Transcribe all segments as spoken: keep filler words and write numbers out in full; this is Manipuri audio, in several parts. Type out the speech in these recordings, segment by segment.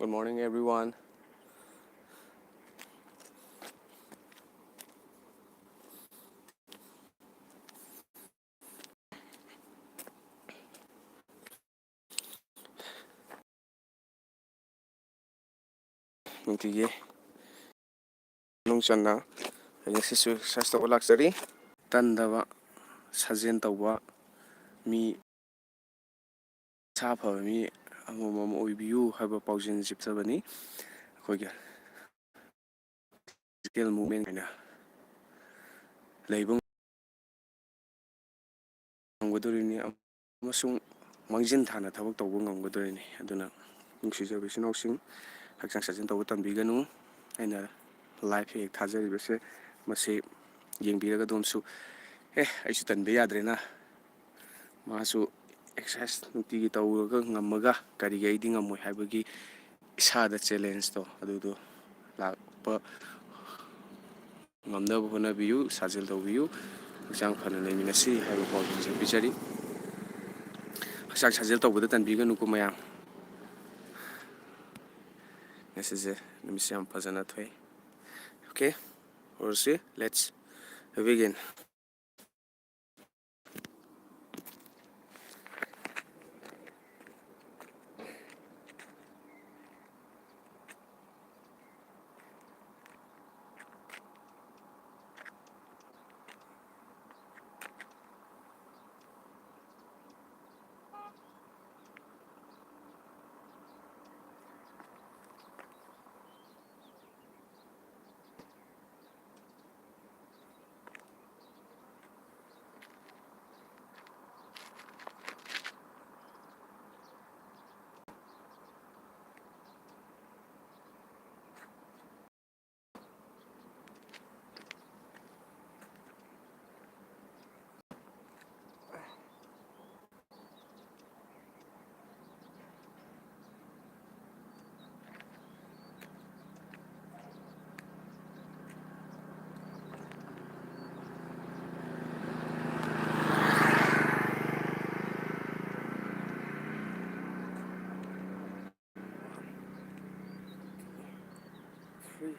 Good morning, everyone. ꯅꯨꯡꯇꯤꯒꯤ ꯃꯅꯨꯡ ꯆꯟꯅ ꯑꯩ ꯉꯁꯤꯁꯨ ꯑꯦꯛꯁꯔꯁꯥꯏꯁ ꯇꯧꯕ ꯂꯥꯛꯆꯔꯤ꯫ ꯇꯟꯗꯕ, ꯁꯥꯖꯦꯜ ꯇꯧꯕ ꯃꯤ, ꯏꯁꯥ ꯐꯕ ꯃꯤ ꯑꯃꯃꯝ ꯑꯣꯏꯕꯤꯌꯨ ꯍꯥꯏꯕ ꯄꯥꯎꯖꯦꯜ ꯆꯤꯞꯆꯕꯅꯤ꯫ ꯑꯩꯈꯣꯏꯒꯤ ꯐꯤꯖꯤꯀꯦꯜ ꯃꯨꯞꯃꯦꯟ ꯑꯣꯏꯅ ꯂꯩꯕ ꯉꯝꯒꯗꯧꯔꯤꯅꯤ ꯑꯃꯁꯨꯡ ꯃꯥꯡꯖꯤꯟ ꯊꯥꯅ ꯊꯕꯛ ꯇꯧꯕ ꯉꯝꯒꯗꯧꯔꯤꯅꯤ꯫ ꯑꯗꯨꯅ ꯅꯨꯡꯁꯤꯖꯕ ꯏꯆꯤꯟ ꯏꯅꯥꯎꯁꯤꯡ, ꯍꯛꯆꯥꯡ ꯁꯥꯖꯦꯜ ꯇꯧꯕ ꯇꯝꯕꯤꯒꯅꯨ꯫ ꯑꯩꯅ ꯂꯥꯏꯐ ꯍꯦꯛ ꯊꯥꯖꯔꯤꯕꯁꯦ ꯃꯁꯤ ꯌꯦꯡꯕꯤꯔꯒ ꯑꯗꯣꯝꯁꯨ, "ꯑꯦ, ꯑꯩꯁꯨ ꯇꯟꯕ ꯌꯥꯗ꯭ꯔꯦꯅ, ꯃꯥꯁꯨ ꯑꯦꯛꯁꯔꯁꯥꯏꯁ ꯅꯨꯡꯇꯤꯒꯤ ꯇꯧꯔꯒ ꯉꯝꯃꯒ ꯀꯔꯤꯒꯤ ꯑꯩꯗꯤ ꯉꯝꯃꯣꯏ?" ꯍꯥꯏꯕꯒꯤ ꯏꯁꯥꯗ ꯆꯦꯂꯦꯟꯖꯇꯣ ꯑꯗꯨꯗꯣ ꯂꯥꯛꯄ ꯉꯝꯅꯕ ꯍꯣꯠꯅꯕꯤꯌꯨ, ꯁꯥꯖꯦꯜ ꯇꯧꯕꯤꯌꯨ, ꯍꯛꯆꯥꯡ ꯐꯅ ꯂꯩꯃꯤꯟꯅꯁꯤ ꯍꯥꯏꯕ ꯄꯥꯎꯗꯝꯁꯨ ꯄꯤꯖꯔꯤ꯫ ꯍꯛꯆꯥꯡ ꯁꯥꯖꯦꯜ ꯇꯧꯕꯗ ꯇꯟꯕꯤꯒꯅꯨꯀꯣ ꯃꯌꯥꯝ꯫ ꯉꯁꯤꯁꯦ ꯅꯨꯃꯤꯠꯁꯦ ꯌꯥꯝ ꯐꯖꯅ ꯊꯣꯛꯑꯦ꯫ Okay, ꯍꯧꯔꯁꯤ, let's begin. Three,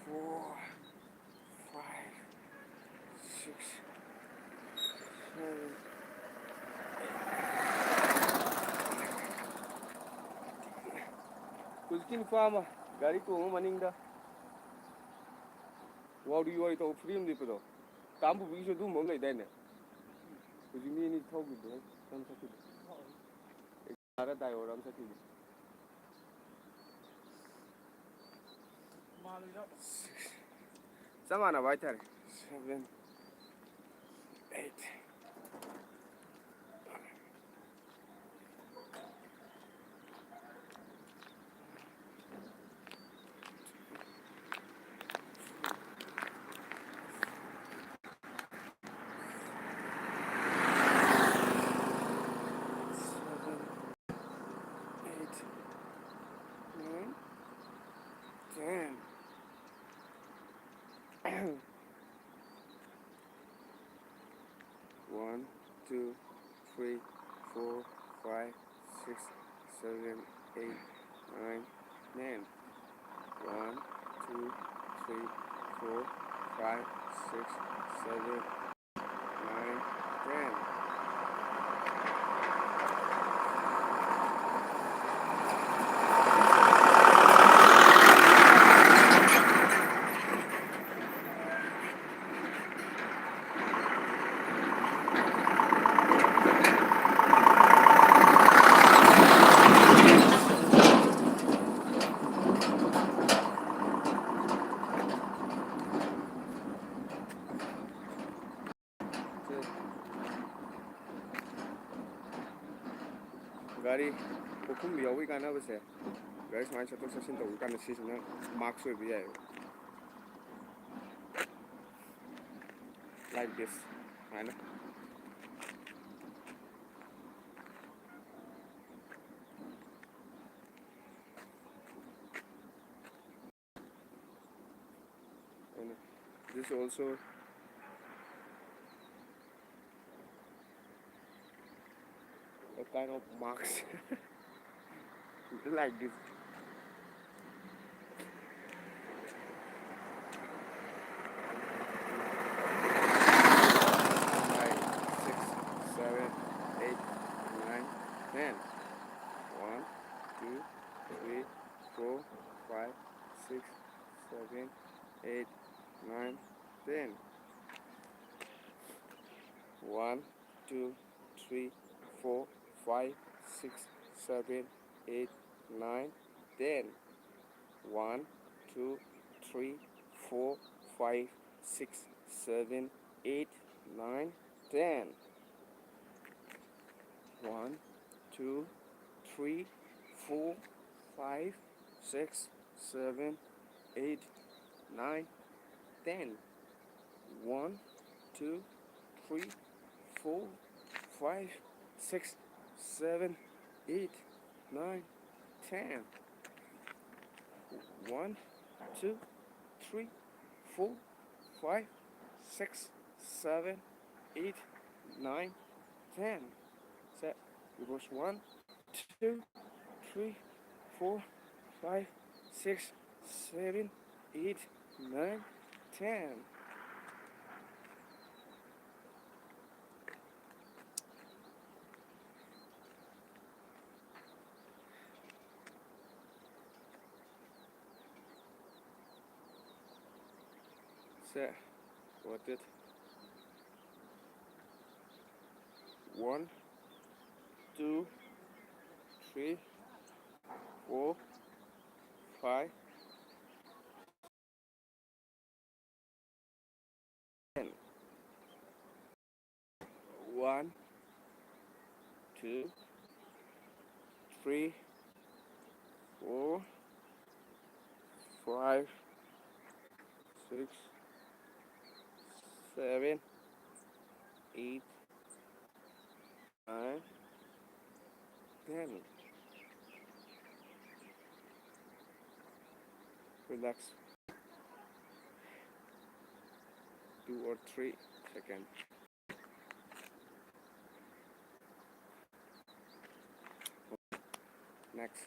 four, five, six, seven, eight. ꯍꯧꯖꯤꯛꯀꯤ ꯅꯨꯄꯥ ꯑꯃ ꯒꯥꯔꯤ ꯇꯣꯡꯉ ꯃꯅꯤꯡꯗ ꯋꯥꯎꯔꯤ ꯋꯥꯎꯔꯤ ꯇꯧꯕ ꯐ꯭ꯔꯤ ꯑꯃ ꯂꯤꯠꯄꯗꯣ, ꯇꯥꯝꯕꯨꯕꯤꯒꯤꯁꯨ ꯑꯗꯨꯒꯨꯝꯕ ꯑꯃ ꯂꯩꯗꯥꯏꯅꯦ? ꯍꯧꯖꯤꯛ ꯃꯤ ꯑꯅꯤ ꯊꯧꯈꯤꯕꯗꯣ, ꯅꯪ ꯆꯠꯈꯤꯕꯗꯣ꯫ ꯅꯥꯔ ꯗꯥꯏꯑꯣꯔ ꯑꯃ ꯆꯠꯈꯤꯕꯗꯣ꯫ ꯆꯞ ꯃꯥꯟꯅꯕ ꯍꯥꯏꯇꯥꯔꯦ꯫ Seven, eight. Seven, eight, nine, ten. One, two, three, four, five, six, seven, eight, nine, ten. One, two, three, four, five, six, seven, nine, ten. ꯒꯥꯔꯤ ꯄꯣꯠꯈꯨꯝꯕ ꯌꯥꯎꯕꯒꯤ ꯀꯥꯟꯅꯕꯁꯦ, ꯒꯥꯔꯤ ꯁꯨꯃꯥꯏꯅ ꯆꯠꯊꯣꯛ ꯆꯠꯁꯤꯟ ꯇꯧꯕ ꯀꯥꯟꯗ ꯁꯤꯁꯤꯅ ꯃꯥꯛꯁ ꯑꯣꯏꯕ ꯌꯥꯏꯑꯕ꯫ Like this, ꯁꯨꯃꯥꯏꯅ꯫ And this also a kind of marks. Like this. two, three, four, five, six, seven, eight, nine, ten. One, two, three, four, five, six, seven, eight, nine, ten. One, two, three, four, five, six, seven, eight, nine, ten. One, two, three, four, five, six, seven, eight, nine, ten. One, two, three, four, five, six, seven, eight, nine, ten. One, two, three, four, five, six, seven, eight, nine, ten. Set. Reverse. One, two, three, four, five, six, seven, eight, nine, ten. Set. Got it. One, two, three, four, five, ten. One, two, three, four, five, six, seven, eight, nine, ten. Relax. Two or three seconds. Next.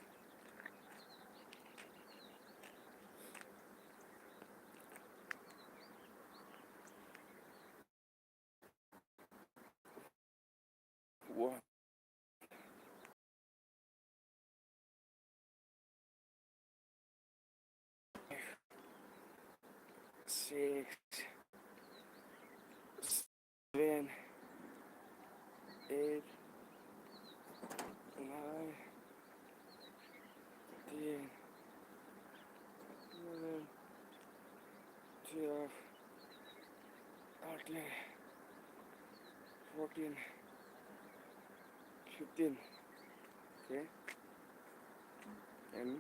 One. six, seven, eight, nine, ten, eleven, twelve, thirteen, fourteen, fifteen. Okay. And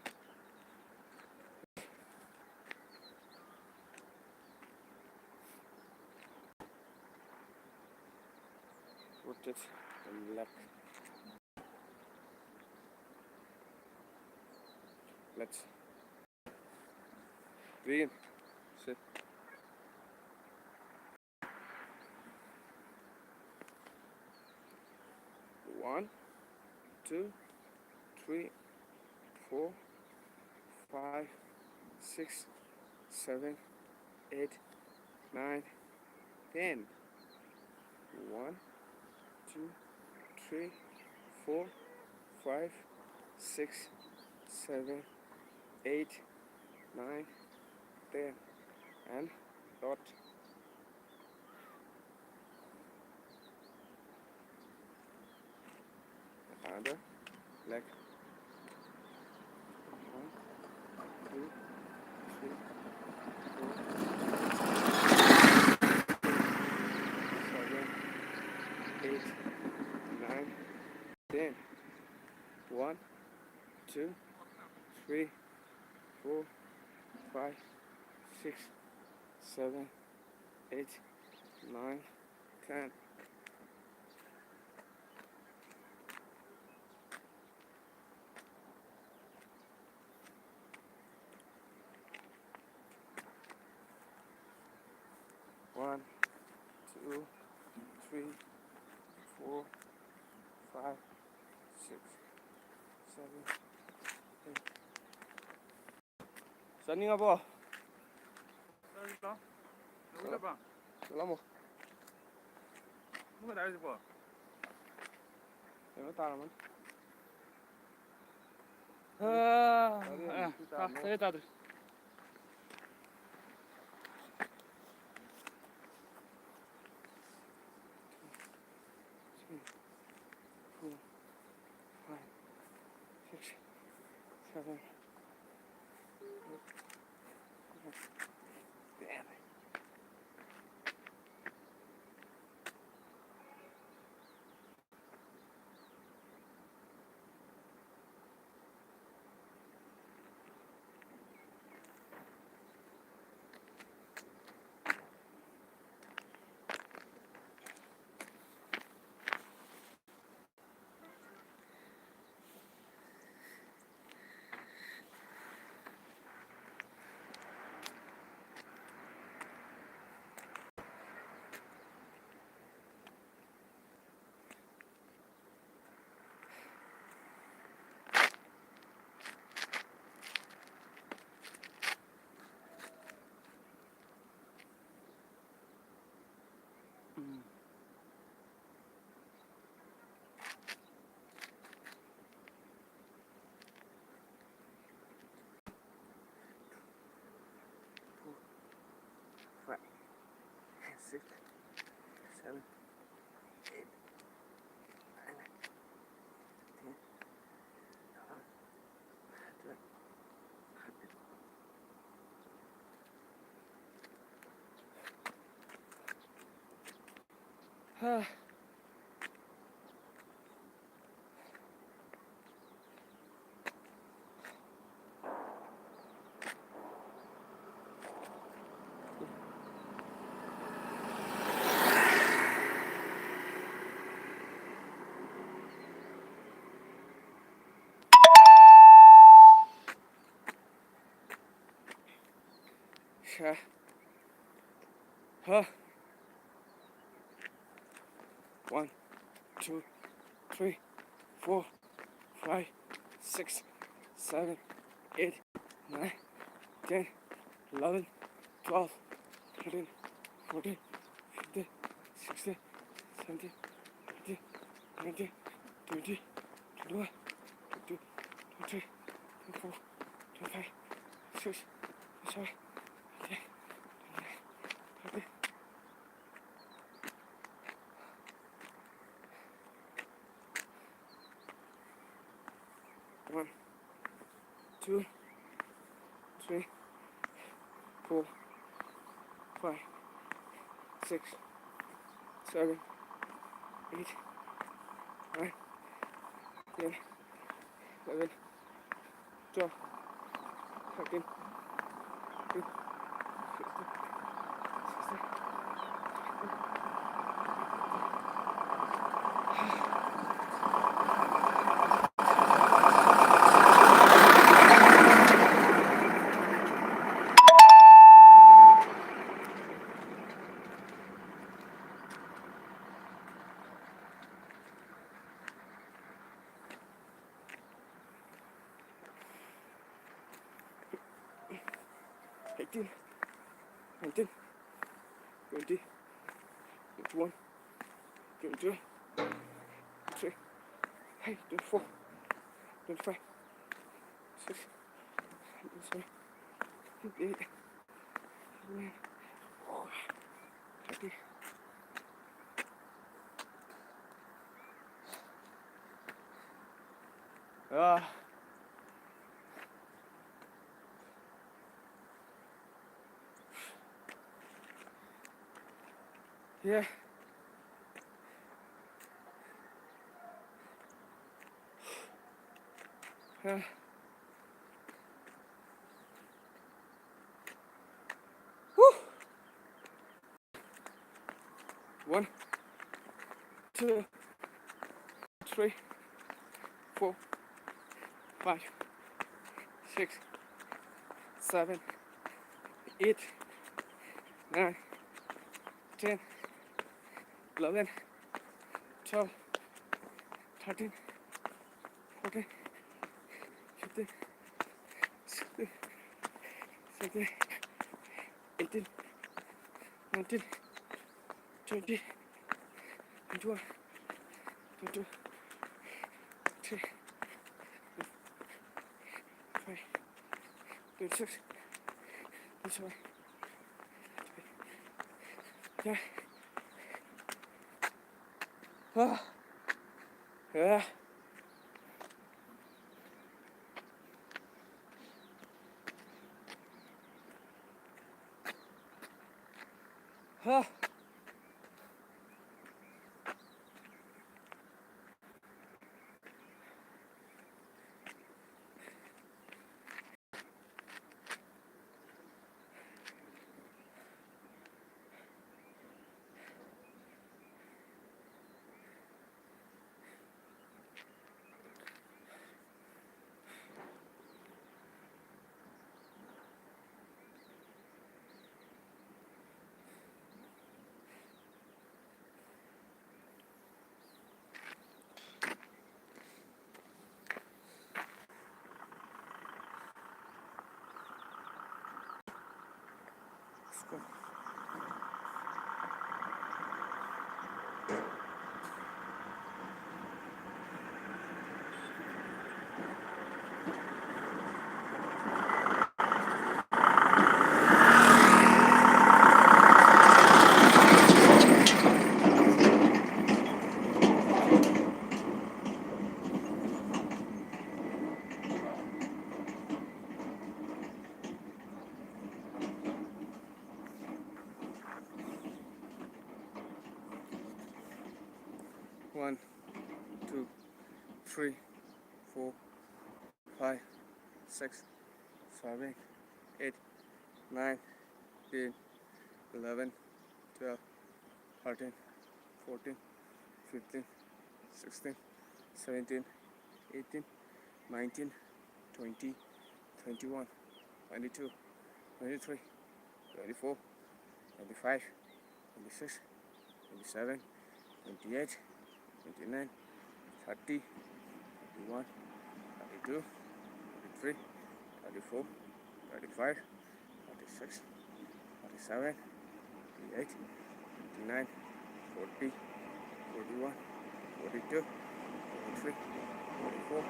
put it in black. Let's begin. Sit. One, two, three, four, five, six, seven, eight, nine, ten. One, two, three, four, five, six, seven, eight, nine, ten. And dot. Another leg. One, two, three, four, seven, eight, nine, ten. One, two, three, four, five, six, seven, eight, nine, ten. One, two, three, four, five, six, seven, eight. ꯆꯠꯅꯤꯡꯉꯕꯣ? ꯆꯠꯂꯣ꯫ ꯂꯣꯏꯔꯕ? ꯆꯠꯂꯝꯃꯣ꯫ ꯄꯨꯡ ꯀꯌꯥ ꯇꯥꯔꯦ ꯍꯧꯖꯤꯛꯄꯣ? ꯀꯩꯅꯣ ꯇꯥꯔꯝꯃꯅꯤ꯫ ꯑꯥ, ꯇꯔꯦꯠ ꯑꯥ, ꯃꯨꯛꯇꯤ ꯇꯥꯔꯝꯃꯅꯤ꯫ ꯇꯔꯦꯠ ꯇꯥꯗ꯭ꯔꯤ꯫ seven. Mm. Four, five, six, seven, eight, nine, ten, eleven, twelve, thirteen. Sure. Huh? One, two, three, four, five, six, seven, eight, nine, ten, eleven, twelve, thirteen, fourteen, fifteen, sixteen, seventeen, eighteen, nineteen, twenty, twenty-one, twenty-two, twenty-three, twenty-four, twenty-five, twenty-six, twenty-seven, twenty-eight, twenty-nine, thirty. One, two, three, four, five, six, seven, eight, nine, ten, eleven, twelve, thirteen, fifteen, sixteen, seventeen, eighteen. Eighteen, nineteen, twenty, twenty-one, twenty-two, twenty-three, hey, twenty-four, twenty-five, six, seven, eight, nine, thirty. Ah. Yeah. Ah. Woo. One, two, three, four, five, six, seven, eight, nine, ten, eleven, twelve, thirteen, fourteen, fifteen, sixteen, seventeen, eighteen, nineteen, twenty, twenty-one, twenty-two, twenty-three, twenty-four, twenty-five, twenty-six, twenty-seven. Yeah. Ah. Yeah. Ah. One, two, three, four, five, six, seven, eight, nine, ten, eleven, twelve, thirteen, fourteen, fifteen, sixteen, seventeen, eighteen, nineteen, twenty, twenty-one, twenty-two, twenty-three, twenty-four, twenty-five, twenty-six, twenty-seven, twenty-eight, twenty-nine, thirty, thirty-one, thirty-two, thirty-three, thirty-four, thirty-five, thirty-six, thirty-seven, thirty-eight, thirty-nine, forty, forty-one, forty-two, forty-three, forty-four,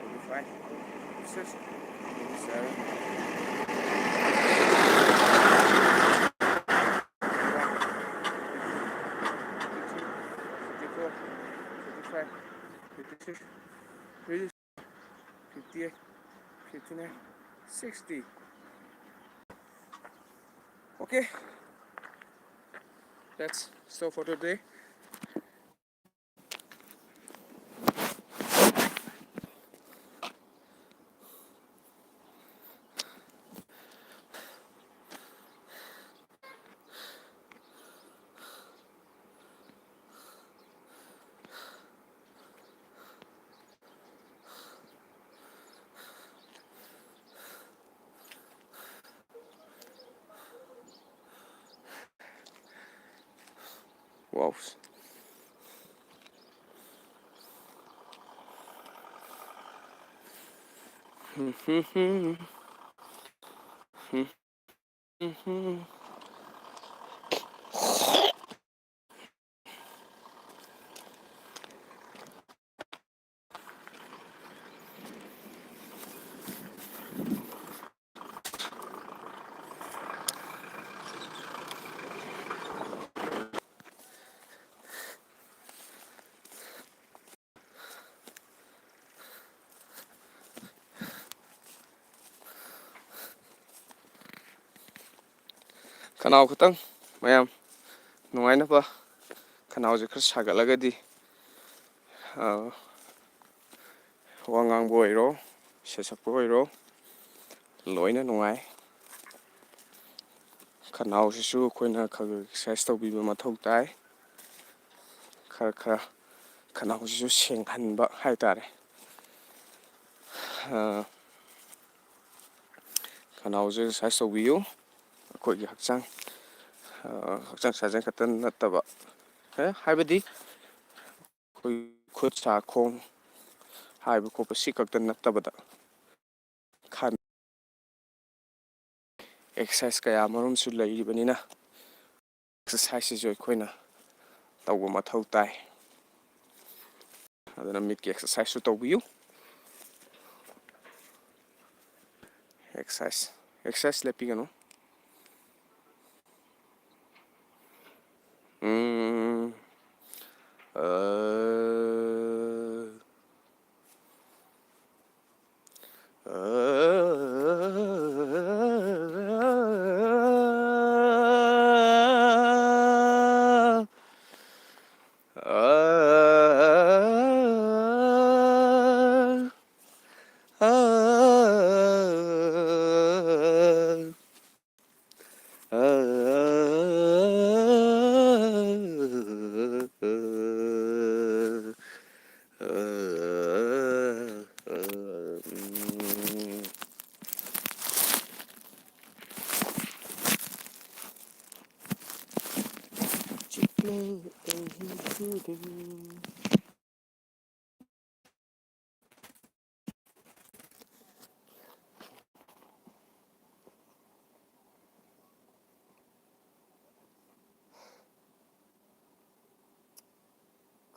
forty-five, forty-six, forty-seven, fifty-four, fifty-five, fifty-six, fifty-eight, fifty-nine, sixty. Okay. That's so for today. Wow. ꯈꯅꯥꯎ ꯈꯤꯇꯪ ꯃꯌꯥꯝ ꯅꯨꯡꯉꯥꯏꯅꯕ, ꯈꯅꯥꯎꯁꯦ ꯈꯔ ꯁꯥꯒꯠꯂꯒꯗꯤ, ꯑ, ꯋꯥ ꯉꯥꯡꯕ ꯑꯣꯏꯔꯣ, ꯏꯁꯩ ꯁꯛꯄ ꯑꯣꯏꯔꯣ, ꯂꯣꯏꯅ ꯅꯨꯡꯉꯥꯏ꯫ ꯈꯅꯥꯎꯁꯤꯁꯨ ꯑꯩꯈꯣꯏꯅ ꯈꯔ ꯈꯔ ꯑꯦꯛꯁꯔꯁꯥꯏꯁ ꯇꯧꯕꯤꯕ ꯃꯊꯧ ꯇꯥꯏ꯫ ꯈꯔ ꯈꯔ ꯈꯅꯥꯎꯁꯤꯁꯨ ꯁꯦꯡꯍꯟꯕ ꯍꯥꯏꯇꯥꯔꯦ꯫ ꯑ, ꯈꯅꯥꯎꯁꯦ ꯑꯦꯛꯁꯔꯁꯥꯏꯁ ꯇꯧꯕꯤꯌꯨ꯫ ꯑꯩꯈꯣꯏꯒꯤ ꯍꯛꯆꯥꯡ, ꯑ, ꯍꯛꯆꯥꯡ ꯁꯥꯖꯦꯜ ꯈꯛꯇ ꯅꯠꯇꯕ, ꯑꯦ, ꯍꯥꯏꯕꯗꯤ ꯑꯩꯈꯣꯏ ꯈꯨꯠ ꯁꯥ ꯈꯣꯡ ꯍꯥꯏꯕ ꯈꯣꯠꯄ ꯁꯤ ꯈꯛꯇ ꯅꯠꯇꯕꯗ, ꯈꯟ-, ꯑꯦꯛꯁꯔꯁꯥꯏꯁ ꯀꯌꯥ ꯃꯔꯨꯝꯁꯨ ꯂꯩꯔꯤꯕꯅꯤꯅ, ꯑꯦꯛꯁꯔꯁꯥꯏꯁꯁꯤꯁꯨ ꯑꯩꯈꯣꯏꯅ ꯇꯧꯕ ꯃꯊꯧ ꯇꯥꯏ꯫ ꯑꯗꯨꯅ ꯃꯤꯠꯀꯤ ꯑꯦꯛꯁꯔꯁꯥꯏꯁꯁꯨ ꯇꯧꯕꯤꯌꯨ꯫ ꯑꯦꯛꯁꯔꯁꯥꯏꯁ, ꯑꯦꯛꯁꯔꯁꯥꯏꯁ ꯂꯦꯞꯄꯤꯒꯅꯨ꯫ ꯎꯝ꯫ ꯑ, ꯑ,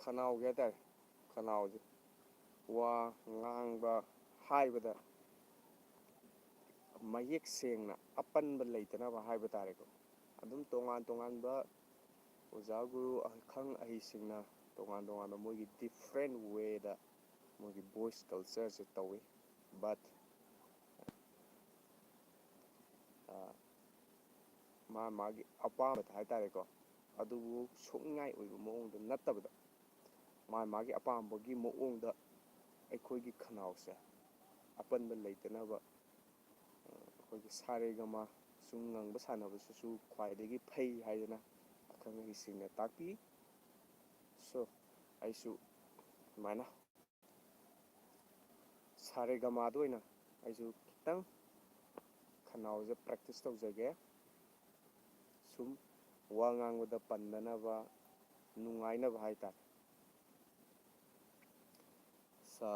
ꯈꯅꯥꯎꯒꯤ ꯍꯥꯏꯇꯥꯔꯦ, ꯈꯅꯥꯎꯁꯦ ꯋꯥ ꯉꯥꯡꯕ, ꯍꯥꯏꯕꯗ ꯃꯌꯦꯛ ꯁꯦꯡꯅ ꯑꯄꯟꯕ ꯂꯩꯇꯅꯕ ꯍꯥꯏꯕ ꯇꯥꯔꯦꯀꯣ꯫ ꯑꯗꯨꯝ ꯇꯣꯉꯥꯟ ꯇꯣꯉꯥꯟꯕ ꯑꯣꯖꯥ ꯒꯨꯔꯨ ꯑꯈꯪ ꯑꯍꯩꯁꯤꯡꯅ ꯇꯣꯉꯥꯟ ꯇꯣꯉꯥꯟꯕ ꯃꯣꯏꯒꯤ different way ꯗ ꯃꯣꯏꯒꯤ voice culture ꯁꯦ ꯇꯧꯏ꯫ But ꯃꯥ ꯃꯥꯒꯤ ꯑꯄꯥꯝꯕꯗ ꯍꯥꯏꯇꯥꯔꯦꯀꯣ, ꯑꯗꯨꯕꯨ ꯁꯣꯛꯅꯤꯡꯉꯥꯏ ꯑꯣꯏꯕ ꯃꯑꯣꯡꯗ ꯅꯠꯇꯕꯗ, ꯃꯥ ꯃꯥꯒꯤ ꯑꯄꯥꯝꯕꯒꯤ ꯃꯑꯣꯡꯗ ꯑꯩꯈꯣꯏꯒꯤ ꯈꯅꯥꯎꯁꯦ ꯑꯄꯟꯕ ꯂꯩꯇꯅꯕ, ꯑꯩꯈꯣꯏꯒꯤ ꯁꯥꯔꯦꯒꯃꯥ ꯁꯨꯝ ꯉꯪꯕ ꯁꯥꯟꯅꯕꯁꯤꯁꯨ ꯈ꯭ꯋꯥꯏꯗꯒꯤ ꯐꯩ ꯍꯥꯏꯗꯅ ꯑꯈꯪ ꯑꯍꯩꯁꯤꯡꯅ ꯇꯥꯛꯄꯤ꯫ So, ꯑꯩꯁꯨ ꯑꯗꯨꯃꯥꯏꯅ ꯁꯥꯔꯦꯒꯃꯥꯗ ꯑꯣꯏꯅ ꯑꯩꯁꯨ ꯈꯤꯇꯪ ꯈꯅꯥꯎꯁꯦ practice ꯇꯧꯖꯒꯦ꯫ ꯁꯨꯝ ꯋꯥ ꯉꯥꯡꯕꯗ ꯄꯟꯗꯅꯕ, ꯅꯨꯡꯉꯥꯏꯅꯕ ꯍꯥꯏꯇꯥꯔꯦ꯫ ꯁꯥ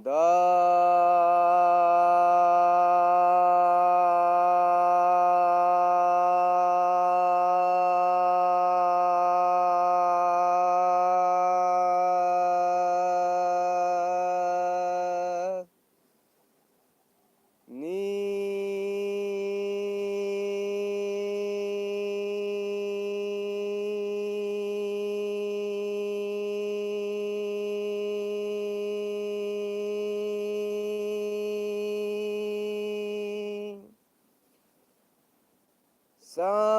ꯒ꯫ ꯅꯤ꯫ ꯁꯥ꯫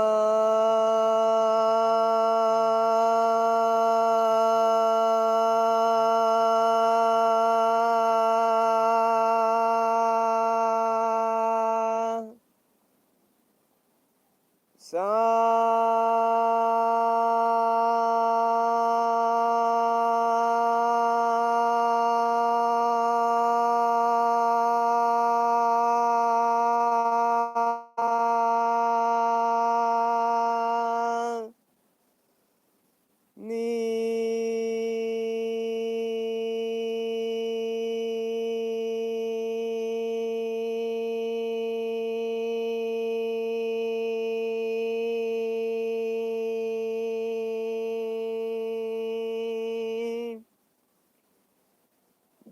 ꯁꯥ꯫ ꯅꯤ꯫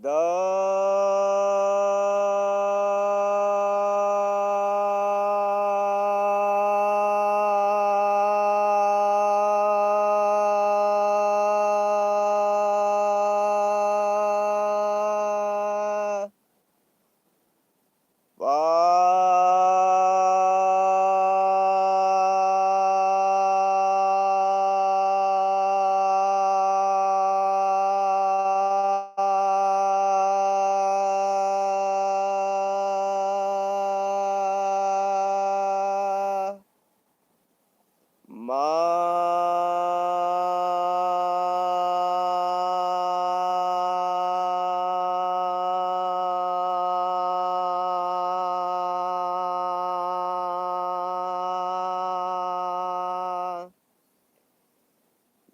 ꯗ꯫ ꯄꯥ꯫ ꯃꯥ꯫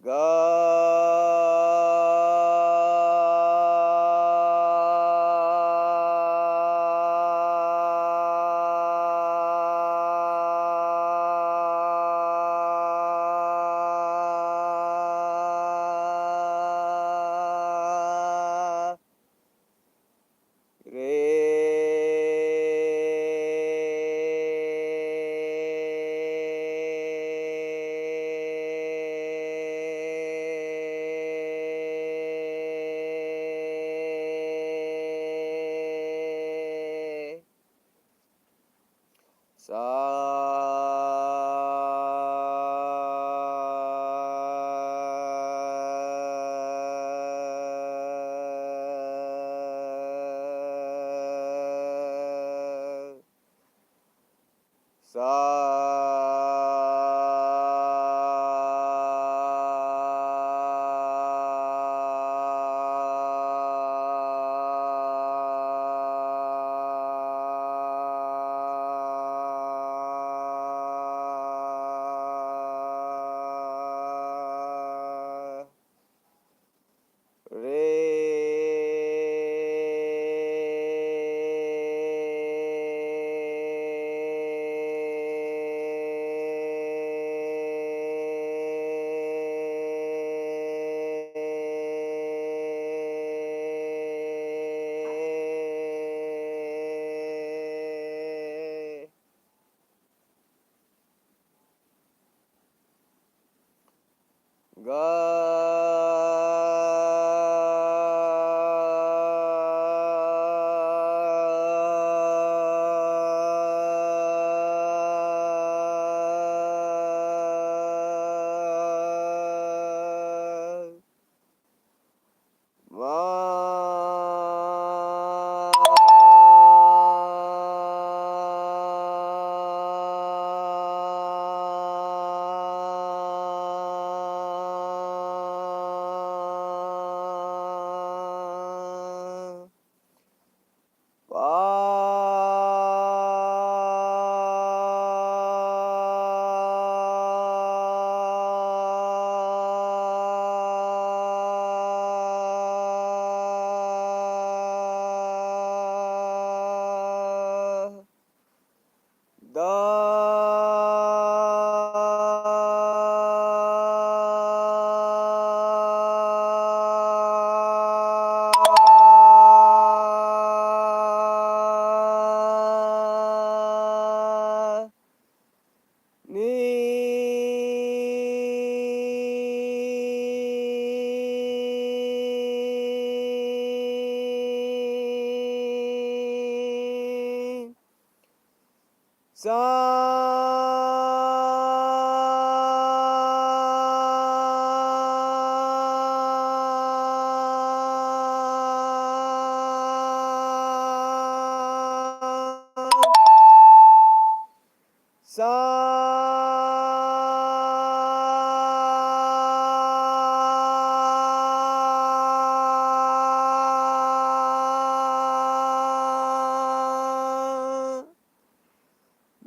ꯒ꯫ सा। सा। रे। गा। मा। ꯇ ꯁ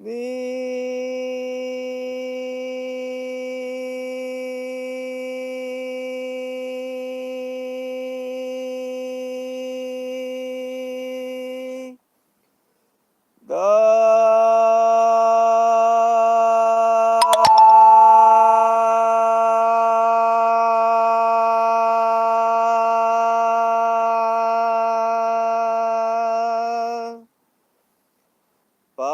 ꯅꯤ ꯗ ꯄ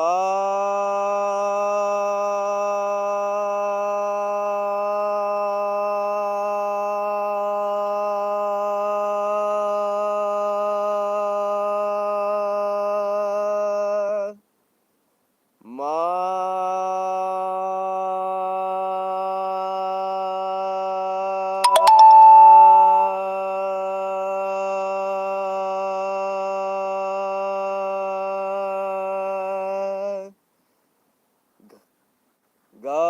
ꯃ ꯒ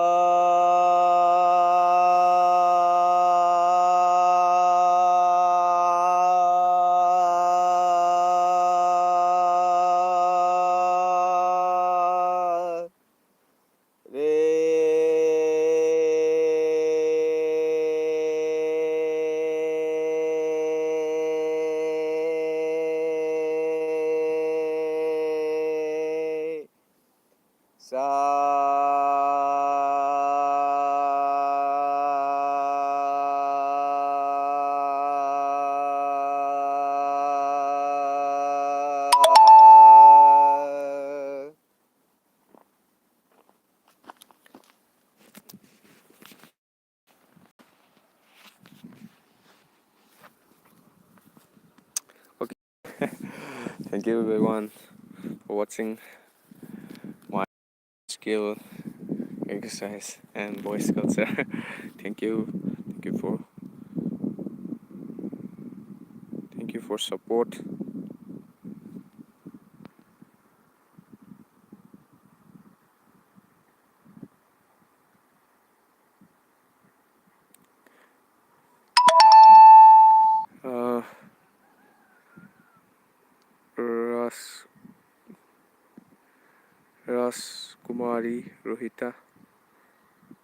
ꯔꯦ ꯁ Thank you everyone for watching. skill, exercise, and voice culture. Thank you. Thank you for, thank you for support. ꯑ, ꯔꯥꯁ-, ꯔꯥꯁꯀꯨꯃꯥꯔꯤ ꯔꯣꯍꯤꯇꯥ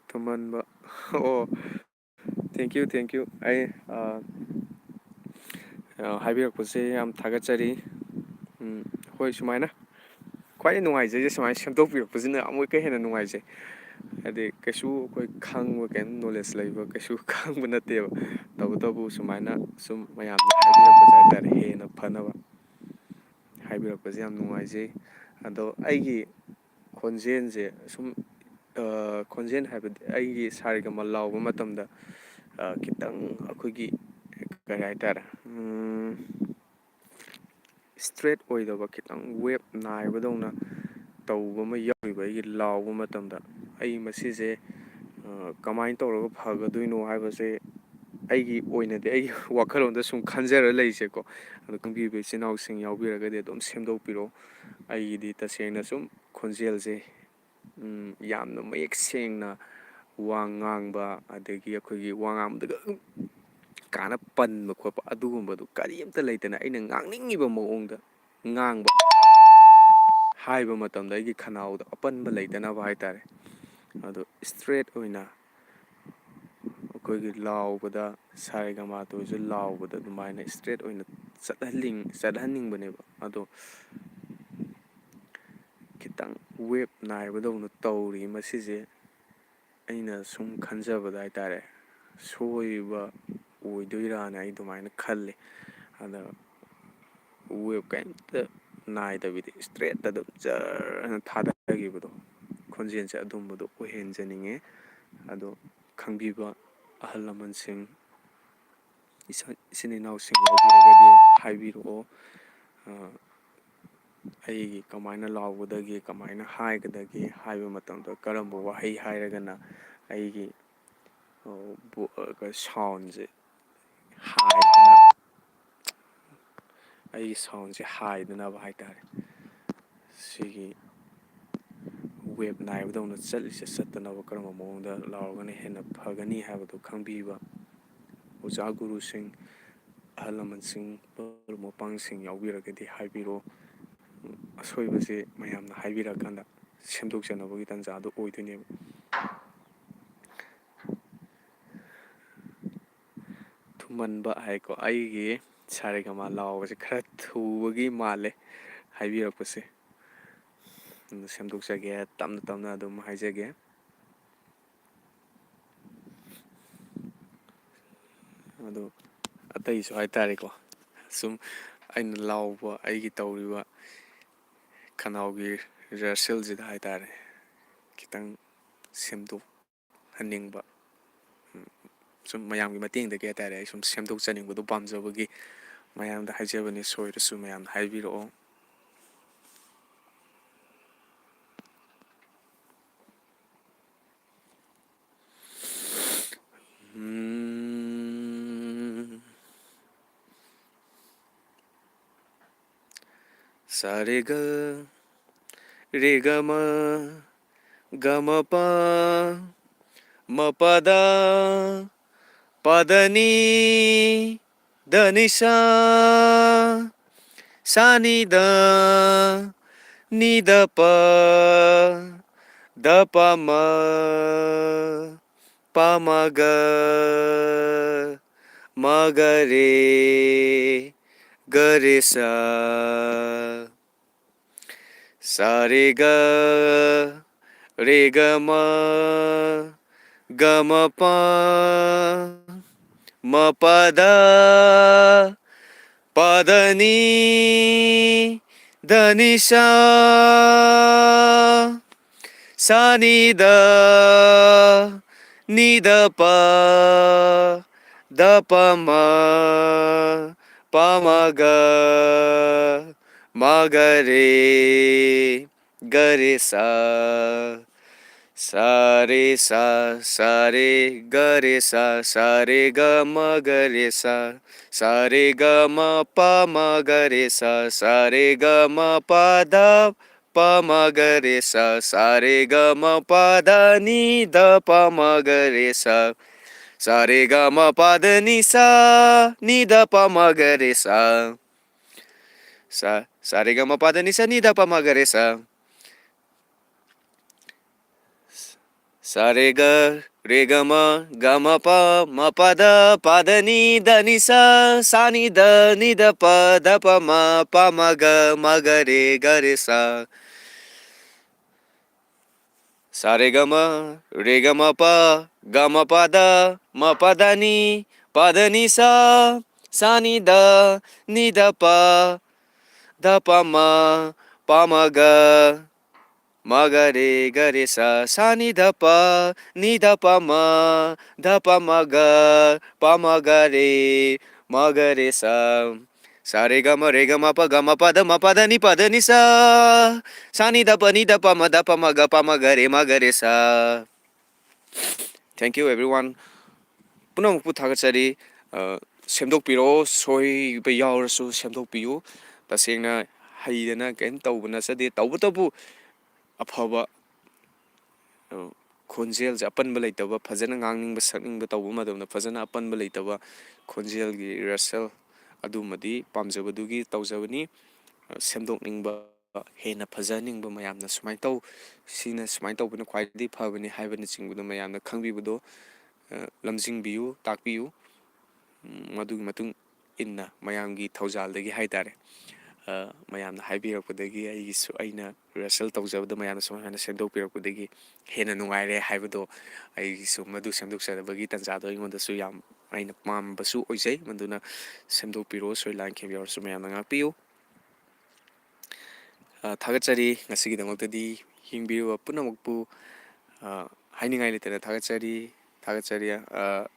ꯇꯨꯃꯟꯕ꯫ ꯑꯣ, thank you, thank you꯫ ꯑꯩ, ꯑ, ꯑ, ꯍꯥꯏꯕꯤꯔꯛꯄꯁꯦ ꯌꯥꯝ ꯊꯥꯒꯠꯆꯔꯤ꯫ ꯎꯝ, ꯍꯣꯏ, ꯁꯨꯃꯥꯏꯅ ꯈ꯭ꯋꯥꯏꯗꯒꯤ ꯅꯨꯡꯉꯥꯏꯖꯩꯁꯦ ꯁꯨꯃꯥꯏꯅ ꯁꯦꯝꯗꯣꯛꯄꯤꯔꯛꯄꯁꯤꯅ ꯑꯃꯨꯛꯀ ꯍꯦꯟꯅ ꯅꯨꯡꯉꯥꯏꯖꯩ꯫ ꯍꯥꯏꯗꯤ, ꯀꯩꯁꯨ ꯑꯩꯈꯣꯏ ꯈꯪꯕ, ꯀꯩꯝ knowledge ꯂꯩꯕ ꯀꯩꯁꯨ ꯈꯪꯕ ꯅꯠꯇꯦꯕ꯫ ꯇꯧꯕꯇꯕꯨ ꯁꯨꯃꯥꯏꯅ ꯁꯨꯝ ꯃꯌꯥꯝꯅ ꯍꯥꯏꯕꯤꯔꯛꯄꯁꯦ ꯍꯥꯏꯇꯥꯔꯦ, ꯍꯦꯟꯅ ꯐꯅꯕ ꯍꯥꯏꯕꯤꯔꯛꯄꯁꯦ ꯌꯥꯝ ꯅꯨꯡꯉꯥꯏꯖꯩ꯫ ꯑꯗꯣ ꯑꯩꯒꯤ ꯈꯣꯟꯖꯦꯜꯁꯦ ꯁꯨꯝ, ꯑ, ꯈꯣꯟꯖꯦꯜ ꯍꯥꯏꯕꯗꯤ ꯑꯩꯒꯤ ꯁꯥꯔꯦꯒꯃꯥ ꯂꯥꯎꯕ ꯃꯇꯝꯗ, ꯑ, ꯈꯤꯇꯪ ꯑꯩꯈꯣꯏꯒꯤ, ꯀꯔꯤ ꯍꯥꯏꯇꯥꯔꯦ, ꯎꯝ, straight ꯑꯣꯏꯗꯕ, ꯈꯤꯇꯪ wave ꯅꯥꯏꯕꯗꯧꯅ ꯇꯧꯕ ꯑꯃ ꯌꯥꯎꯔꯤꯕ ꯑꯩꯒꯤ ꯂꯥꯎꯕ ꯃꯇꯝꯗ꯫ ꯑꯩ ꯃꯁꯤꯁꯦ, ꯑ, ꯀꯃꯥꯏꯅ ꯇꯧꯔꯒ ꯐꯒꯗꯣꯏꯅꯣ ꯍꯥꯏꯕꯁꯦ ꯑꯩꯒꯤ ꯑꯣꯏꯅꯗꯤ, ꯑꯩꯒꯤ ꯋꯥꯈꯜꯂꯣꯟꯗ ꯁꯨꯝ ꯈꯟꯖꯔ ꯂꯩꯁꯦꯀꯣ꯫ ꯑꯗꯣ ꯈꯪꯕꯤꯕ ꯏꯆꯤꯟ ꯏꯅꯥꯎꯁꯤꯡ ꯌꯥꯎꯕꯤꯔꯒꯗꯤ ꯑꯗꯨꯝ ꯁꯦꯝꯗꯣꯛꯄꯤꯔꯣ꯫ ꯑꯩꯒꯤꯗꯤ ꯇꯁꯦꯡꯅ ꯁꯨꯝ ꯈꯣꯟꯖꯦꯜꯁꯦ, ꯎꯝ, ꯌꯥꯝꯅ ꯃꯌꯦꯛ ꯁꯦꯡꯅ ꯋꯥ ꯉꯥꯡꯕ, ꯑꯗꯒꯤ ꯑꯩꯈꯣꯏꯒꯤ ꯋꯥ ꯉꯥꯡꯕꯗꯒ ꯑꯗꯨꯝ ꯀꯥꯅ ꯄꯟꯕ ꯈꯣꯠꯄ ꯑꯗꯨꯒꯨꯝꯕꯗꯨ ꯀꯔꯤꯝꯇ ꯂꯩꯇꯅ ꯑꯩꯅ ꯉꯥꯡꯅꯤꯡꯉꯤꯕ ꯃꯑꯣꯡꯗ ꯉꯥꯡꯕ, ꯍꯥꯏꯕ ꯃꯇꯝꯗ ꯑꯩꯒꯤ ꯈꯅꯥꯎꯗ ꯑꯄꯟꯕ ꯂꯩꯇꯅꯕ ꯍꯥꯏꯇꯥꯔꯦ꯫ ꯑꯗꯣ straight ꯑꯣꯏꯅ ꯑꯩꯈꯣꯏꯒꯤ ꯂꯥꯎꯕꯗ, ꯁꯥꯔꯦꯒꯃꯥꯇꯣꯁꯦ ꯂꯥꯎꯕꯗ ꯑꯗꯨꯃꯥꯏꯅ straight ꯑꯣꯏꯅ ꯆꯠꯍꯜꯂꯤꯡ-, ꯆꯠꯍꯟꯅꯤꯡꯕꯅꯦꯕ꯫ ꯑꯗꯣ ꯈꯤꯇꯪ wave ꯅꯥꯏꯕꯗꯧꯅ ꯇꯧꯔꯤ ꯃꯁꯤꯁꯦ꯫ ꯑꯩꯅ ꯁꯨꯝ ꯈꯟꯖꯕꯗ ꯍꯥꯏꯇꯥꯔꯦ, ꯁꯣꯏꯕ ꯑꯣꯏꯗꯣꯏꯔꯥꯅ ꯑꯩ ꯑꯗꯨꯃꯥꯏꯅ ꯈꯜꯂꯤ꯫ ꯑꯗ wave ꯀꯩꯝꯇ ꯅꯥꯏꯗꯕꯤꯗ straight ꯑꯗꯨꯝ ꯖꯔ ꯍꯥꯏꯅ ꯊꯥꯗꯈꯤꯕꯗꯣ, ꯈꯣꯟꯖꯦꯜꯁꯦ ꯑꯗꯨꯝꯕꯗꯣ ꯑꯣꯏꯍꯟꯖꯅꯤꯡꯉꯦ꯫ ꯑꯗꯣ ꯈꯪꯕꯤꯕ ꯑꯍꯜ ꯂꯃꯟꯁꯤꯡ, ꯏꯁ-, ꯏꯆꯤꯟ ꯏꯅꯥꯎꯁꯤꯡ ꯌꯥꯎꯕꯤꯔꯒꯗꯤ ꯍꯥꯏꯕꯤꯔꯛꯑꯣ꯫ ꯑ, ꯑꯩꯒꯤ ꯀꯃꯥꯏꯅ ꯂꯥꯎꯒꯗꯒꯦ, ꯀꯃꯥꯏꯅ ꯍꯥꯏꯒꯗꯒꯦ ꯍꯥꯏꯕ ꯃꯇꯝꯗ ꯀꯔꯝꯕ ꯋꯥꯍꯩ ꯍꯥꯏꯔꯒꯅ ꯑꯩꯒꯤ, ꯑ, ꯕꯣ-, ꯑ, ꯀ-, soundꯁꯦ ꯍꯥꯏꯗꯅ, ꯑꯩꯒꯤ soundꯁꯦ ꯍꯥꯏꯗꯅꯕ ꯍꯥꯏꯇꯥꯔꯦ, ꯁꯤꯒꯤ wave ꯅꯥꯏꯕꯗꯧꯅ ꯆꯠꯂꯤꯁꯦ ꯆꯠꯇꯅꯕ ꯀꯔꯝꯕ ꯃꯑꯣꯡꯗ ꯂꯥꯎꯔꯒꯅ ꯍꯦꯟꯅ ꯐꯒꯅꯤ ꯍꯥꯏꯕꯗꯨ ꯈꯪꯕꯤꯕ ꯑꯣꯖꯥ ꯒꯨꯔꯨꯁꯤꯡ, ꯑꯍꯜ ꯂꯃꯟꯁꯤꯡ, ꯃꯔꯨꯞ ꯃꯄꯥꯡꯁꯤꯡ ꯌꯥꯎꯕꯤꯔꯒꯗꯤ ꯍꯥꯏꯕꯤꯔꯣ꯫ ꯑꯁꯣꯏꯕꯁꯦ ꯃꯌꯥꯝꯅ ꯍꯥꯏꯕꯤꯔꯀꯥꯟꯗ ꯁꯦꯝꯗꯣꯛꯆꯅꯕꯒꯤ ꯇꯥꯟꯖꯥꯗꯣ ꯑꯣꯏꯗꯣꯏꯅꯦꯕ꯫ ꯊꯨꯃꯟꯕ ꯍꯥꯏꯀꯣ, ꯑꯩꯒꯤ ꯁꯥꯔꯦꯒꯃꯥ ꯂꯥꯎꯕꯁꯦ ꯈꯔ ꯊꯨꯕꯒꯤ ꯃꯥꯜꯂꯦ ꯍꯥꯏꯕꯤꯔꯛꯄꯁꯦ꯫ ꯑꯗꯨ ꯁꯦꯝꯗꯣꯛꯆꯒꯦ, ꯇꯞꯅ ꯇꯞꯅ ꯑꯗꯨꯝ ꯍꯥꯏꯖꯒꯦ꯫ ꯑꯗꯨ ꯑꯇꯩꯁꯨ ꯍꯥꯏꯇꯥꯔꯦꯀꯣ, ꯁꯨꯝ ꯑꯩꯅ ꯂꯥꯎꯕ, ꯑꯩꯒꯤ ꯇꯧꯔꯤꯕ ꯈꯅꯥꯎꯒꯤ rehearsalꯁꯤꯗ ꯍꯥꯏꯇꯥꯔꯦ, ꯈꯤꯇꯪ ꯁꯦꯝꯗꯣꯛꯍꯟꯅꯤꯡꯕ, ꯎꯝ, ꯁꯨꯝ ꯃꯌꯥꯝꯒꯤ ꯃꯇꯦꯡꯗꯒꯤ ꯍꯥꯏꯇꯥꯔꯦ, ꯑꯩ ꯁꯨꯝ ꯁꯦꯝꯗꯣꯛꯆꯅꯤꯡꯕꯗꯣ ꯄꯥꯝꯖꯕꯒꯤ ꯃꯌꯥꯝꯗ ꯍꯥꯏꯖꯕꯅꯤ꯫ ꯁꯣꯏꯔꯁꯨ ꯃꯌꯥꯝꯅ ꯍꯥꯏꯕꯤꯔꯛꯑꯣ꯫ ꯎꯝ꯫ ꯁꯥ ꯔꯦ ꯒ, ꯔꯦ ꯒ ꯃ, ꯒ ꯃ ꯄ, ꯃ ꯄ ꯗ, ꯄ ꯗ ꯅꯤ, ꯙ ꯅꯤ ꯁꯥ, ꯁꯥ ꯅꯤ ꯙ, ꯅꯤ ꯙ ꯄ, ꯙ ꯄ ꯃ, ꯄ ꯃ ꯒ, ꯃ ꯒ ꯔꯦ, ꯒ ꯔꯦ ꯁꯥ꯫ ꯁꯥ ꯔꯦ ꯒ, ꯔꯦ ꯒ ꯃ, ꯒ ꯃ ꯄ, ꯃ ꯄ ꯙ, ꯄ ꯙ ꯅꯤ, ꯙ ꯅꯤ ꯁꯥ, ꯁꯥ ꯅꯤ ꯙ, ꯅꯤ ꯙ ꯄ, ꯙ ꯄ ꯃ, ꯄ ꯃ ꯒ, ꯃ ꯒ ꯔꯦ ꯒ ꯔꯦ ꯁ꯫ ꯁ ꯔꯦ ꯁ ꯁ ꯔꯦ ꯒ ꯔꯦ ꯁ ꯁ ꯔꯦ ꯒ ꯃ ꯒ ꯔꯦ ꯁ ꯁ ꯔꯦ ꯒ ꯃ ꯄ ꯃ ꯒ ꯔꯦ ꯁ ꯁ ꯔꯦ ꯒ ꯃ ꯄ ꯙ ꯄ ꯃ ꯒ ꯔꯦ ꯁ ꯁ ꯔꯦ ꯒ ꯃ ꯄ ꯙ ꯅꯤ ꯙ ꯄ ꯃ ꯒ ꯔꯦ ꯁ ꯁ ꯔꯦ ꯒ ꯃ ꯄ ꯙ ꯅꯤ ꯁ ꯅꯤ ꯙ ꯄ ꯃ ꯒ ꯔꯦ ꯁ ꯁ ꯁ ꯔꯦ ꯒ ꯃ ꯄ ꯙ ꯅꯤ ꯁ ꯅꯤ ꯙ ꯄ ꯃ ꯒ ꯔꯦ ꯁ ꯁ ꯔꯦ ꯒ ꯔꯦ ꯒ ꯃ ꯒ ꯃ ꯄ ꯃ ꯄ ꯙ ꯄ ꯙ ꯅꯤ ꯙ ꯅꯤ ꯁ ꯁ ꯅꯤ ꯙ ꯅꯤ ꯙ ꯄ ꯙ ꯄ ꯃ ꯄ ꯃ ꯒ ꯃ ꯒ ꯔꯦ ꯒ ꯔꯦ ꯁ ꯁ ꯔꯦ ꯒ ꯃ ꯔꯦ ꯒ ꯃ ꯄ ꯒ ꯃ ꯄ ꯙ ꯃ ꯄ ꯙ ꯅꯤ ꯄ ꯙ ꯅꯤ ꯁ ꯁ ꯅꯤ ꯙ ꯅꯤ ꯙ ꯄ ꯙ ꯄ ꯃ ꯄ ꯃ ꯒ ꯃ ꯒ ꯔꯦ ꯒ ꯔꯦ ꯁ ꯁ ꯅꯤ ꯙ ꯄ ꯅꯤ ꯙ ꯄ ꯃ ꯙ ꯄ ꯃ ꯒ ꯄ ꯃ ꯒ ꯔꯦ ꯃ ꯒ ꯔꯦ ꯁ ꯁ ꯔꯦ ꯒ ꯃ ꯔꯦ ꯒ ꯃ ꯄ ꯒ ꯃ ꯄ ꯙ ꯃ ꯄ ꯙ ꯅꯤ ꯄ ꯙ ꯅꯤ ꯁ ꯁ ꯅꯤ ꯙ ꯄ ꯅꯤ ꯙ ꯄ ꯃ ꯙ ꯄ ꯃ ꯒ ꯄ ꯃ ꯒ ꯔꯦ ꯃ ꯒ ꯔꯦ ꯁ꯫ Thank you everyone. ꯄꯨꯝꯅꯃꯛꯄꯨ ꯊꯥꯒꯠꯆꯔꯤ꯫ ꯑ, ꯁꯦꯝꯗꯣꯛꯄꯤꯔꯛꯑꯣ, ꯁꯣꯏꯕ ꯌꯥꯎꯔꯁꯨ ꯁꯦꯝꯗꯣꯛꯄꯤꯌꯨ꯫ ꯇꯁꯦꯡꯅ ꯍꯩꯗꯅ ꯀꯔꯤꯝ ꯇꯧꯕ ꯅꯠꯆꯗꯦ꯫ ꯇꯧꯕꯇꯕꯨ ꯑꯐꯕ, ꯑ, ꯈꯣꯟꯖꯦꯜꯁꯦ ꯑꯄꯟꯕ ꯂꯩꯇꯕ, ꯐꯖꯅ ꯉꯥꯡꯅꯤꯡꯕ ꯁꯛꯅꯤꯡꯕ ꯇꯧꯕ ꯃꯇꯝꯗ ꯐꯖꯅ ꯑꯄꯟꯕ ꯂꯩꯇꯕ ꯈꯣꯟꯖꯦꯜꯒꯤ rehearsal ꯑꯗꯨꯃꯗꯤ ꯄꯥꯝꯖꯕꯗꯨꯒꯤ ꯇꯧꯖꯕꯅꯤ꯫ ꯑ, ꯁꯦꯝꯗꯣꯛꯅꯤꯡꯕ, ꯍꯦꯟꯅ ꯐꯖꯍꯟꯅꯤꯡꯕ ꯃꯌꯥꯝꯅ ꯁꯨꯃꯥꯏꯅ ꯇꯧ, ꯁꯤꯅ ꯁꯨꯃꯥꯏꯅ ꯇꯧꯕꯅ ꯈ꯭ꯋꯥꯏꯗꯒꯤ ꯐꯕꯅꯤ ꯍꯥꯏꯕꯅꯆꯤꯡꯕꯗꯣ ꯃꯌꯥꯝꯅ ꯈꯪꯕꯤꯕꯗꯣ, ꯑ, ꯂꯝꯖꯤꯡꯕꯤꯌꯨ, ꯇꯥꯛꯄꯤꯌꯨ꯫ ꯎꯝ, ꯃꯗꯨꯒꯤ ꯃꯇꯨꯡ ꯏꯟꯅ ꯃꯌꯥꯝꯒꯤ ꯊꯧꯖꯥꯜꯗꯒꯤ ꯍꯥꯏ ꯇꯥꯔꯦ, ꯑ, ꯃꯌꯥꯝꯅ ꯍꯥꯏꯕꯤꯔꯛꯄꯗꯒꯤ ꯑꯩꯒꯤꯁꯨ, ꯑꯩꯅ rehearsal ꯇꯧꯖꯕꯗ ꯃꯌꯥꯝꯅ ꯁꯨꯃꯥꯏꯅ ꯁꯦꯝꯗꯣꯛꯄꯤꯔꯛꯄꯗꯒꯤ ꯍꯦꯟꯅ ꯅꯨꯡꯉꯥꯏꯔꯦ ꯍꯥꯏꯕꯗꯣ, ꯑꯩꯒꯤꯁꯨ ꯃꯗꯨ ꯁꯦꯝꯗꯣꯛꯆꯕꯒꯤ ꯇꯥꯟꯖꯥꯗꯣ ꯑꯩꯉꯣꯟꯗꯁꯨ ꯌꯥꯝ ꯑꯩꯅ ꯄꯥꯝꯕꯁꯨ ꯑꯣꯏꯖꯩ꯫ ꯃꯗꯨꯅ ꯁꯦꯝꯗꯣꯛꯄꯤꯔꯣ, ꯁꯣꯏ ꯂꯥꯟꯈꯤꯕ ꯌꯥꯎꯔꯁꯨ ꯃꯌꯥꯝꯅ ꯉꯥꯛꯄꯤꯌꯨ꯫ ꯑ, ꯊꯥꯒꯠꯆꯔꯤ꯫ ꯉꯁꯤꯒꯤꯗꯃꯛꯇꯗꯤ ꯌꯦꯡꯕꯤꯔꯤꯕ ꯄꯨꯝꯅꯃꯛꯄꯨ, ꯑ, ꯍꯥꯏꯅꯤꯡꯉꯥꯏ ꯂꯩꯇꯅ ꯊꯥꯒꯠꯆꯔꯤ, ꯊꯥꯒꯠꯆꯔꯤ꯫ ꯑ,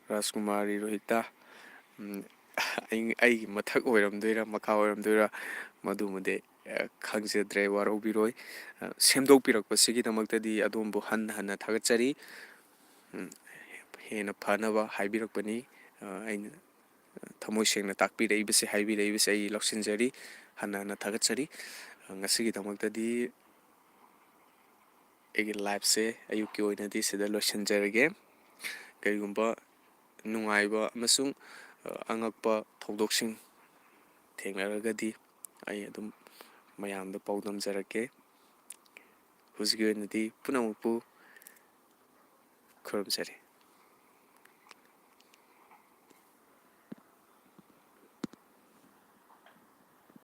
ꯔꯥꯖꯀꯨꯃꯥꯔꯤ ꯔꯣꯍꯤꯇꯥ, ꯎꯝ, ꯑꯩ-, ꯑꯩꯒꯤ ꯃꯊꯛ ꯑꯣꯏꯔꯝꯗꯣꯏꯔꯥ, ꯃꯈꯥ ꯑꯣꯏꯔꯝꯗꯣꯏꯔꯥ, ꯃꯗꯨꯃꯗꯤ, ꯑ, ꯈꯪꯖꯗ꯭ꯔꯦ, ꯋꯥꯔꯧꯕꯤꯔꯣꯏ꯫ ꯑ, ꯁꯦꯝꯗꯣꯛꯄꯤꯔꯛꯄꯁꯤꯒꯤꯗꯃꯛꯇꯗꯤ ꯑꯗꯣꯝꯕꯨ ꯍꯟꯅ ꯍꯟꯅ ꯊꯥꯒꯠꯆꯔꯤ꯫ ꯎꯝ, ꯍꯦꯟꯅ ꯐꯅꯕ ꯍꯥꯏꯕꯤꯔꯛꯄꯅꯤ꯫ ꯑ, ꯑꯩꯅ ꯊꯃꯣꯏ ꯁꯦꯡꯅ ꯇꯥꯛꯄꯤꯔꯛꯏꯕꯁꯦ, ꯍꯥꯏꯕꯤꯔꯛꯏꯕꯁꯦ ꯑꯩ ꯂꯧꯁꯤꯟꯖꯔꯤ, ꯍꯟꯅ ꯍꯟꯅ ꯊꯥꯒꯠꯆꯔꯤ꯫ ꯑ, ꯉꯁꯤꯒꯤꯗꯃꯛꯇꯗꯤ ꯑꯩꯒꯤ liveꯁꯦ ꯑꯌꯨꯛꯀꯤ ꯑꯣꯏꯅꯗꯤ ꯁꯤꯗ ꯂꯣꯏꯁꯤꯟꯖꯔꯒꯦ꯫ ꯀꯔꯤꯒꯨꯝꯕ ꯅꯨꯡꯉꯥꯏꯕ ꯑꯃꯁꯨꯡ, ꯑ, ꯑꯉꯛꯄ ꯊꯧꯗꯣꯛꯁꯤꯡ ꯊꯦꯡꯅꯔꯒꯗꯤ ꯑꯩ ꯑꯗꯨꯝ ꯃꯌꯥꯝꯗ ꯄꯥꯎꯗꯝꯖꯔꯛꯀꯦ꯫ ꯍꯧꯖꯤꯛꯀꯤ ꯑꯣꯏꯅꯗꯤ ꯄꯨꯝꯅꯃꯛꯄꯨ ꯈꯨꯔꯨꯝꯖꯔꯤ꯫